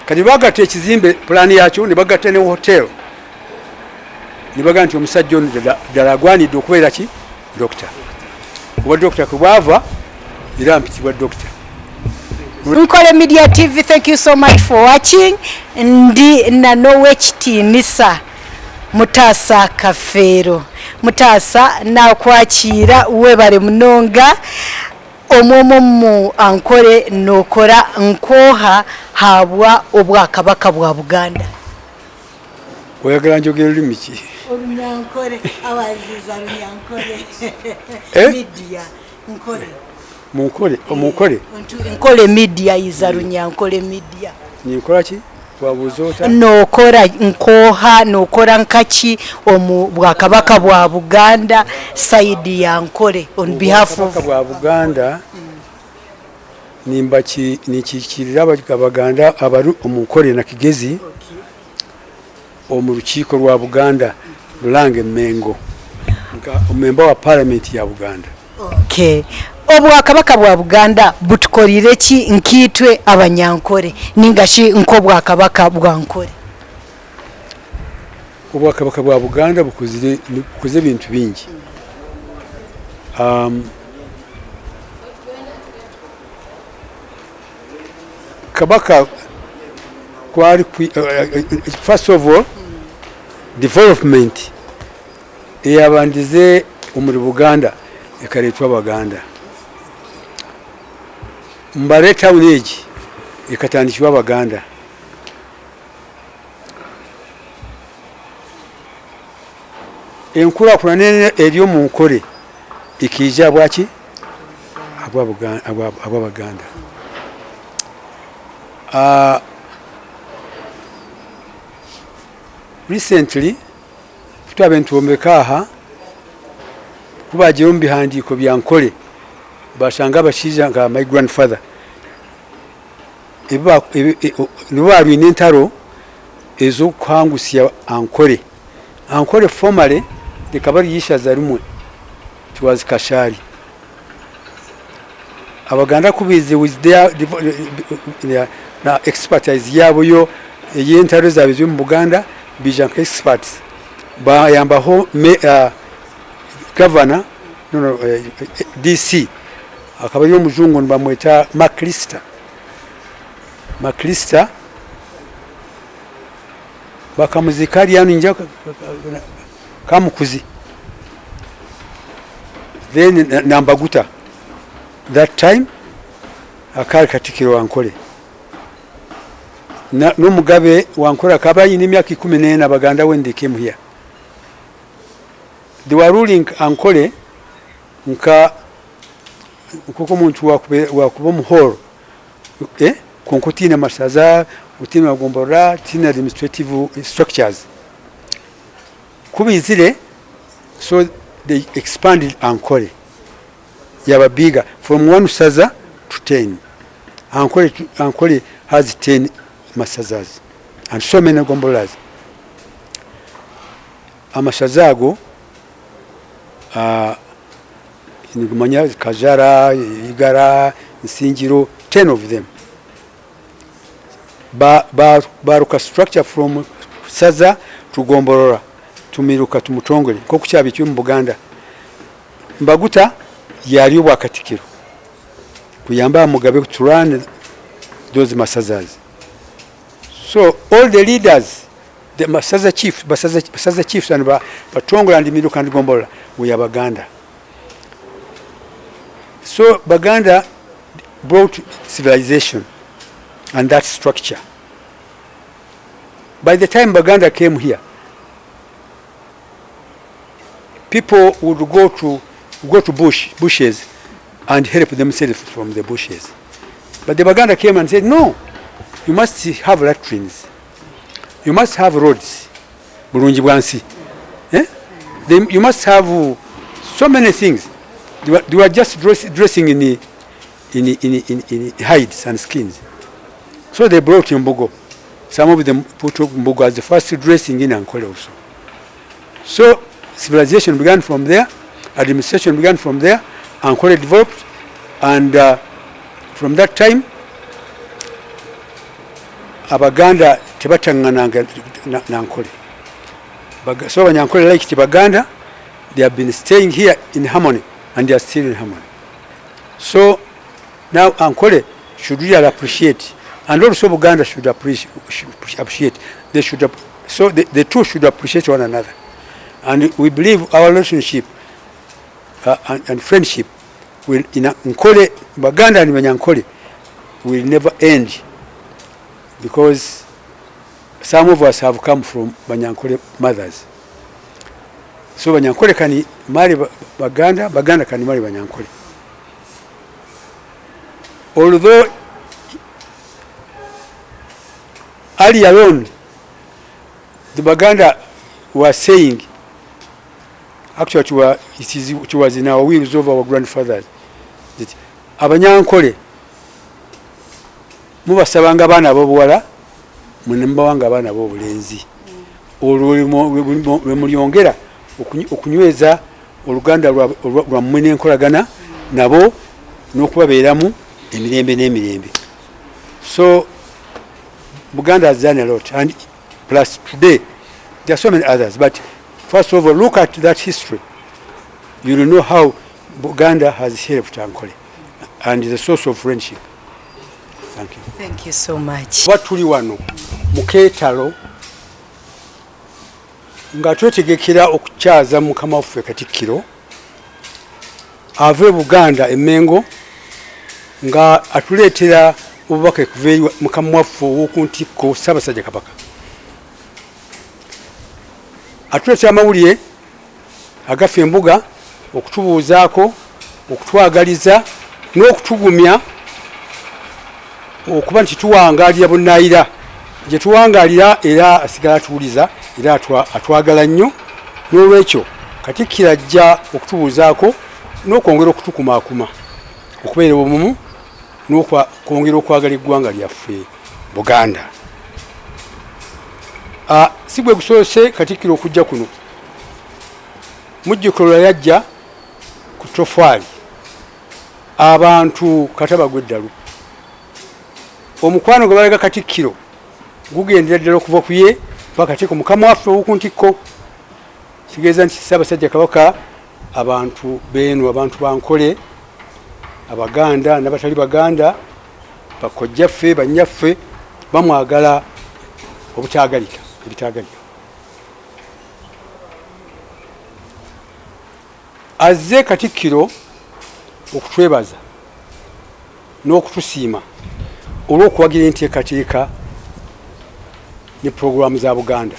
Kati bagatta ekizimbe pulaani yakyo ne bagatta ne hotel ne bagamba nti omusajja ono ddala agwanidde okubeera ki dokita. Oba dokita kwe bwava era mpitibwa dokita. Nkole Media TV, thank you so much for watching. Ndi na n'owekitiinisa Mutaasa Kafeero. Mutaasa, nakwakira webare munonga. Omwomwo omu Ankole nokora nk'oha habwa Obwakabaka bwa Buganda? Oyagala njogere lulimi ki? Orunyankore, abaziza Runyankore. Eh? Media Nkole. Munkole, omunkole. Nkole media iza Runyankore media. Ninkola ki? Wabuuza ota? Nokora nkoha, nokora nkaki omu Bwakabaka bwa Buganda side ya Nkole on behalf of Obwakabaka bwa Buganda nimbaki nikiikirira Abaganda abari omu Nkole na Kigezi omu rukiiko rwa Buganda Bulange Mengo nka omumemba wa Parliament ya Buganda. Okay. Obwakabaka bwa Buganda butukorire ki nkaitwe Abanyankore ninga shi nk'Obwakabaka bwa Nkore? Obwakabaka bwa Buganda bukozire bukoze ebintu bingi. Kabaka kwari first of all development eyabandize omuri Buganda ekareetwa Abaganda. Mbare town egi ekatandikirwa Abaganda. Enkurakurana eri omu Nkore ekaija ahabwaki? Ahabw'Abaganda. Recently ku twabaire nitwombeka aha, ku baagiire omu bihandiiko bya Nkore baashanga abashaija nka my grandfather nibo baarwine entaro ez'okuhangusya Ankore. Ankore formerly rikaba riri eishaza rimwe, it was Kashari. Abaganda ku baizire with their na expertise yaabo yo ey'entaro ezaabaire ziri omu Buganda baija nka experts bayambaho gavana no no DC akaba ari omujungu nibamweta Maclister. Maclister bakamuziika hariya ningira Kamukuzi then na Mbaguta that time akaba ari katikiro wa Nkore n'omugabe wa Nkore akaba aine emyaka 14 Abaganda when they came here. They were ruling Ankole nka nk'oku omuntu wakuba omu hall kwonka otaine mashaza, otaine magomborora, otaine administrative structures. Ku baizire so they expanded Ankole yaba bigger from one saza to 10. Ankole has 10 masazas and so many gomboloras. Amashaza ago nigumanya Kajara, Igara, Nsingiro, 10 of them. Baruka structure from saza tugomborora tumiruka tumutongole nk'oku kyaba kiri omu Buganda. Mbaguta yari obwakatikiro kuyamba aha Mugabe to run those masazas. So all the leaders, the masaza chiefs, basaza chiefs and batongole and miruka and gomborora were Baganda. So Baganda brought civilization and that structure. By the time Baganda came here, people would go to bushes and help themselves from the bushes. But the Baganda came and said, no, you must have latrines. You must have roads. Bulungi bwansi. You must have so many things. They were just dressing in hides and skins. So they brought Mbugo. Some of them put Mbugo as the first dressing in Ankole also. So civilization began from there, administration began from there, Ankole developed, and from that time, Abaganda tebataŋŋananga na Nkole. So Abanyankole like Baganda, they have been staying here in harmony and they are still in harmony. So now Ankole should really appreciate, and also Buganda should appreciate. Should appreciate. They should, so the two should appreciate one another. And we believe our relationship and friendship will, in Nkole, Baganda and Banyankole, will never end, because some of us have come from Banyankole mothers. So Banyankole can marry Baganda, Baganda can marry Banyankole. Although earlier on, the Baganda were saying, actually it was in our wills of our grandfathers, that Abanyankole mubasabanga abaana ab'obuwala, mubawanga abaana ab'obulenzi, olwo lwe mulyongera okunyweza oluganda lwammwe n'enkolagana nabo n'okubabeeramu emirembe n'emirembe. So Buganda has done a lot, and plus today there are so many others, but first of all, look at that history. You will know how Buganda has helped Ankole and is a source of friendship. Thank you. Thank you so much. Kuba tuli wano mu keetalo nga twetegekera okukyaza mukama waffe Katikkiro ava e Buganda Emmengo nga atuleetera obubaka ekuva eri mukama waffe ow'oku ntikko Ssaabasajja Kabaka. Atuleetera amawulire agafa embuga, okutubuuzaako, okutwagaliza n'okutugumya okuba nti tuwangaalira bunnayira gye tuwangaalira, era asigala atuwuliza era atwagala nnyo. N'olwekyo Katikkiro ajja okutubuuzaako n'okwongera okutukumaakuma okubeera obumu n'okwongera okwagala eggwanga lyaffe Buganda. Si gwe gusoose Katikkiro okujja kuno. Mujjukiro yajja ku tofaali, abantu kata bagwa eddalu. Omukwano gwe balaga Katikkiro gugendera ddala okuva ku ye paka teeko mukama waffe ow'oku ntikko, kitegeeza nti Ssaabasajja Kabaka. Abantu beenu, abantu bankole, Abaganda n'abatali Baganda, bakojjaffe, bannyaffe, bamwagala obutagalika ebitagalika. Azze Katikkiro okutwebaza n'okutusiima olw'okuwagira enteekateeka ne pulogulaamu za Buganda.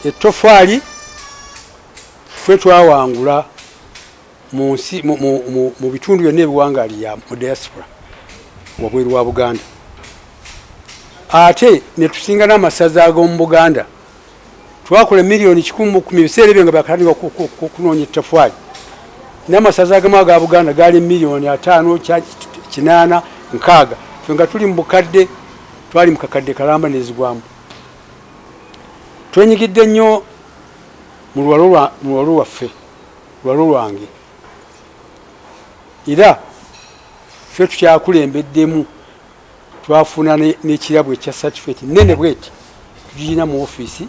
Ettofaali ffe twawangula mu nsi mu bitundu byonna ebiwangalira mu diaspora wabweru wa Buganda, ate ne tusinga n'amasaza ag'omu Buganda. Twakola 110,000,000 ebiseera ebyo nga bakatandika okunoonya ettoffaali, n'amasaza agamu aga Buganda gaali 5 miliyoni, 8, 60. Ffe nga tuli mu bukadde, twali mu kakadde kalamba nezigwamu. Twenyigidde nnyo mu luwalo lwaffe, luwalo lwange, era ffe tukyakulembeddemu. Twafuna n'ekirabo ekya certificate nene bweti, tugirina mu ofiisi,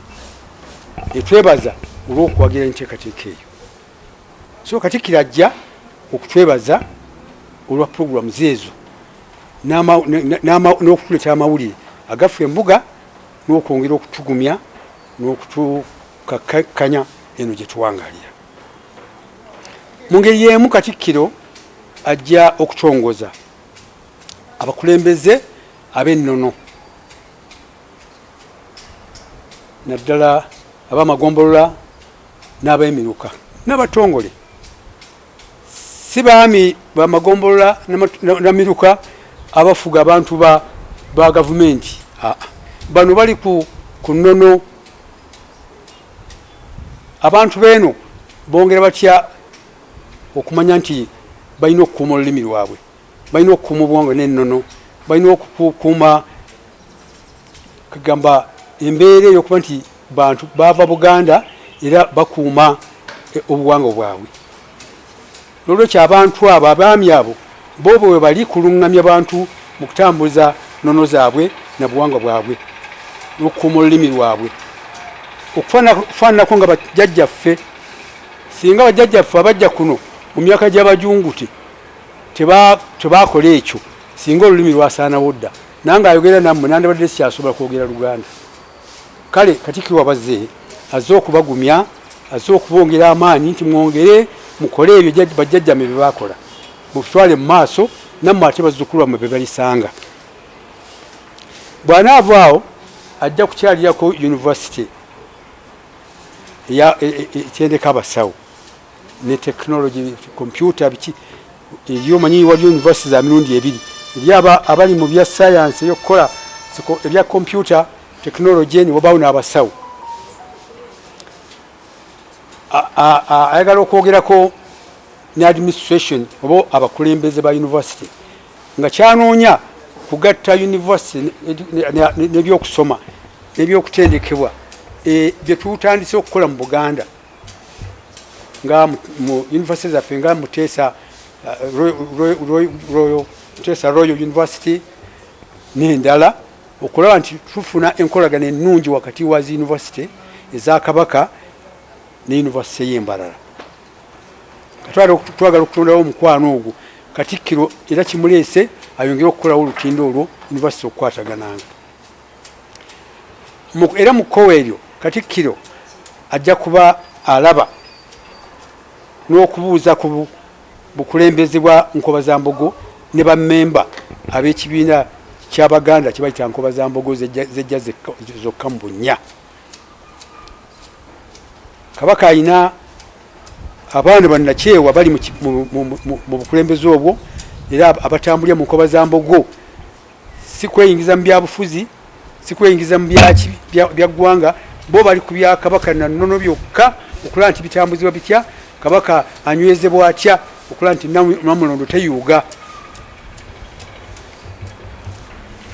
etwebaza olw'okuwagira enteekateeka eyo. So Katikkiro ajja okutwebaza olwa programs ezo n'okutuleetera amawulire agafa embuga n'okwongera okutugumya n'okutukakkanya eno gye tuwangalira. Mu ngeri y'emu, Katikkiro ajja okutongoza abakulembeze ab'ennono, naddala ab'amagombolola n'ab'emiruka n'abatongole. Si baami bamagombolola namiruka abafuga abantu ba gavumenti. Aa, bano bali ku nnono. Abantu beeno bongera batya okumanya nti balina okukuuma olulimi lwabwe, balina okukuuma obuwangwa n'ennono, balina okukuuma kagamba embeera eyokuba nti bantu bava Buganda era bakuuma obuwangwa bwabwe. Nolwekyo abantu abo, abaami abo, bo bwe bali kuluŋŋamya bantu mu kutambuza nnono zaabwe na buwangwa bwabwe n'okukuuma olulimi lwabwe okufaananako nga bajjajjaffe. Singa bajjajjaffe abajja kuno mu myaka gy'abajunguti tebaakola ekyo, singa olulimi lwasaanawo dda. Nange ayogera nammwe nandibadde sikyasobola kwogera Luganda. Kale Katikkiro wabazze azze okubagumya, azze okubongera amaanyi nti mwongere mukole ebyo bajjajjammwe bye baakola, mubitwale mu maaso nammwe ate bazzukulu bammwe be balisanga. Bw'anaava awo ajja kukyalirako yunivasite etendeka abasawo ne tekinologi, kompyuta biki eriyo. Omanyi waliyo yunivasite za mirundi ebiri, eri abali mu bya sayansi eyokukola ebya kompyuta tekinologi, ne wabaawo n'abasawo. Ayagala okwogerako ne administration oba abakulembeze ba yunivasite nga kyanoonya kugatta yunivasite n'ebyokusoma n'ebyokutendekebwa bye tutandise okukola mu Buganda nga mu yunivasite zaffe nga Muteesa Royal, Muteesa Royal University n'endala, okulaba nti tufuna enkolagana ennungi wakati wa zi yunivasite eza Kabaka ne yunivasite y'Embarara. Twagala okutondawo omukwano ogwo. Katikkiro era kimuleese ayongere okukolawo olutindo olwo yunivasite okukwatagananga. Era mu kkowa eryo Katikkiro ajja kuba alaba n'okubuuza ku bukulembeze bwa Nkobazambogo ne bammemba ab'ekibiina ky'Abaganda kye bayita Nkobazambogo zejja zokka mu bunnya. Kabaka alina abaana bannakyewa bali mu bukulembeze obwo era abatambulira mu Nkobazambogo, si kweyingiza mu byabufuzi, si kweyingiza mu bya ggwanga, bo bali ku bya Kabaka na nnono byokka, okulaba nti bitambuzibwa bitya, Kabaka anywezebwa atya, okulaba nti Namulondo teyuuga.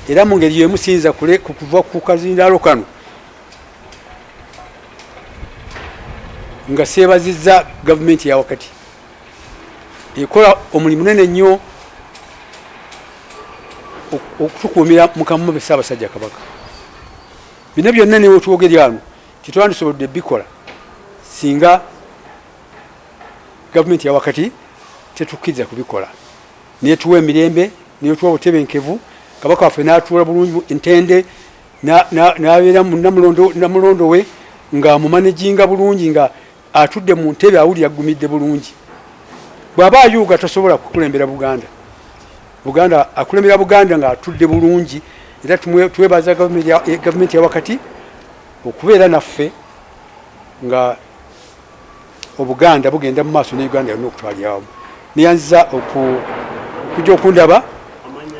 Era mu ngeri y'emu siyinza kuva ku kazindaalo kano nga seebazizza gavumenti ya wakati ekola omulimu munene nnyo okutukuumira mukama waffe Ssaabasajja Kabaka. Bino byonna newetwogerera wano tetwandisobodde bikola singa gavumenti ya wakati tetukkiriza kubikola, netuwa emirembe, netuwa obutebenkevu, Kabaka waffe n'atuula bulungi entende, n'abeera Namulondo we ng'amumanejinga bulungi, nga atudde mu ntebe awulira agumidde bulungi. Bw'aba ayuuga tosobola kukulembera Buganda. Buganda akulembera Buganda ng'atudde bulungi. Era twebaza gavumenti ya wakati okubeera naffe nga Obuganda bugenda mu maaso ne Uganda yonna okutwalira awamu. Neyanziza okujja okundaba,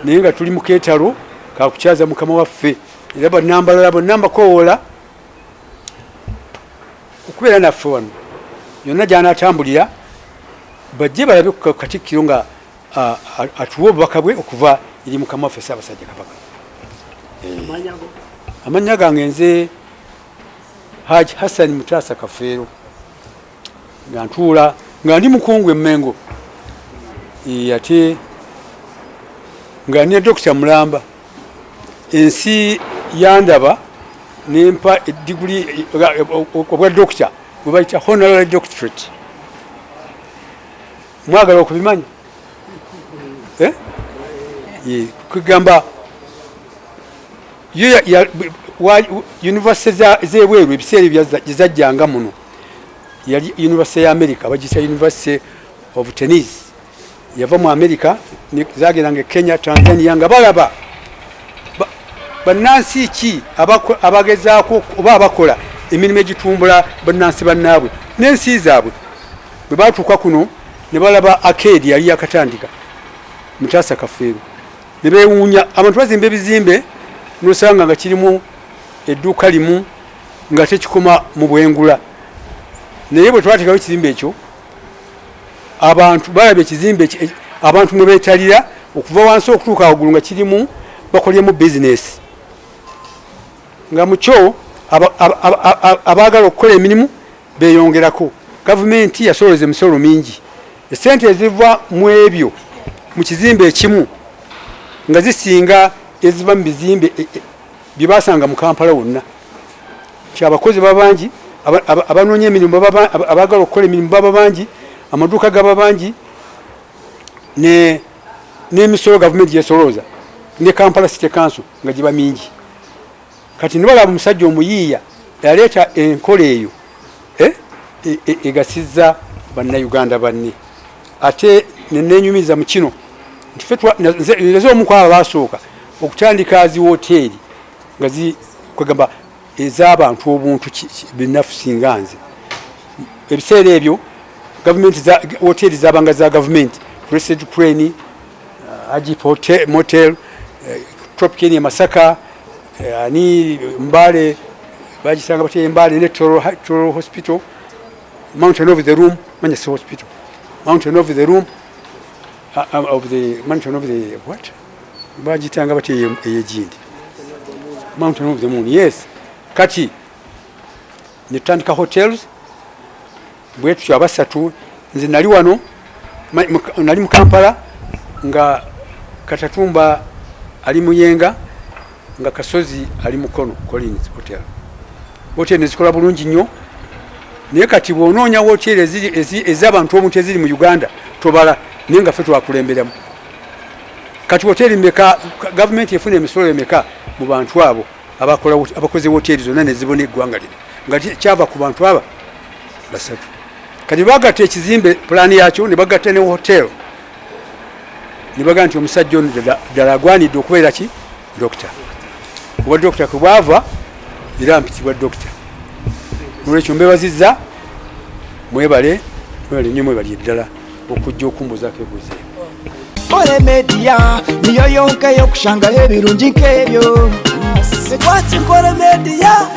naye nga tuli mu keetalo kakukyaza mukama waffe. Era bannambalala bonna mbakowoola okubeera naffe wano yonna gy'anaatambulira, bajje balabe ku Katikkiro nga atuwa obubaka bwe okuva eri mukama waffe Ssaabasajja Kabaka. Amannya gange nze Haji Hassan Mutaasa Kafeero, nga ntuula nga ndi mukungu e Mmengo, ate nga ndi ne Dokita Mulamba. Ensi yandaba nempa ediguli obwa dokita bwe bayita honorary doctorate. Mwagala okubimanya? Kugamba yunivasite z'ebweru ebiseera ebyo gyezajjanga muno, yali yunivasite ya America, bagiyita University of Tennessee, yava mu America, zagendanga e Kenya, Tanzania, nga balaba bannansi ki abagezaako oba abakola emirimu egitumbula bannansi bannaabwe n'ensi zaabwe. Bwe batuuka kuno ne balaba akeedi yali yakatandika Mutaasa Kafeero, ne beewuunya abantu bazimba ebizimbe nosanga nga kirimu edduuka limu nga tekikoma mu bwengula. Naye bwe twateekawo ekizimbe ekyo, abantu balaba ekizimbe abantu mwe beetalira okuva wansi okutuuka waggulu nga kirimu bakolyemu bizinesi, nga mukyo abaagala okukola emirimu beeyongerako. Gavumenti yasolooza emisolo mingi, esente eziva mu ebyo mu kizimbe ekimu nga zisinga eziva mu bizimbe bye basanga mu Kampala wonna. Nti abakozi baba bangi, abanoonya emirimu, abaagala okukola emirimu baba bangi, amaduuka gaba bangi, n'emisolo gavumenti gyesolooza ne Kampala City Council nga giba mingi. Kati nibalaba omusajja omuyiiya yaleeta enkola eyo egasizza bannayuganda banne. Ate nenenyumiza mu kino nti nze omu ku abo basooka okutandika zi woteeri nga kwegamba ez'abantu obuntu binafu singa nze. Ebiseera ebyo gavumenti woteeri zabanga za gavumenti, Crested Crane, Agip Hotel, Motel, Tropic Inn e Masaka, ani Mbale bagisanga batya Mbale ne Toro Hospital, Mountain of the Room, manya si hospital, Mountain of the Room, of the Mountain of the what bagitanga batya eyegindi Mountain of the Moon, yes. Kati netutandika hotels bwe tutyo abasatu. Nze nali wano, nali mu Kampala nga Katatumba ali Muyenga, nga Kasozi ali Mukono, Collins Hotel. Hotel nezikola bulungi nnyo, naye kati bw'onoonya woteeri ez'abantu obuntu eziri mu Uganda tobala, naye nga ffe twakulemberamu. Kati woteeri meka, gavumenti efuna emisolo emeka mu bantu abo abakoze woteeri zonna nezibona eggwanga lino, nga kyava ku bantu aba basatu. Kati bagatta ekizimbe pulaani yakyo ne bagatta ne hotel, ne bagaa nti omusajja ono ddala agwanidde okubeera ki dokita. Oba dokita kwe bwava era mpitibwa dokita. Nolwekyo mbebazizza, mwebale, mwebale nnyo, mwebali ddala okujja okumbuuzaako ebibuuzo ebyo. Nkore Media niyo yonka yokushangaho ebirungi nk'ebyo. Twaki Nkore Media.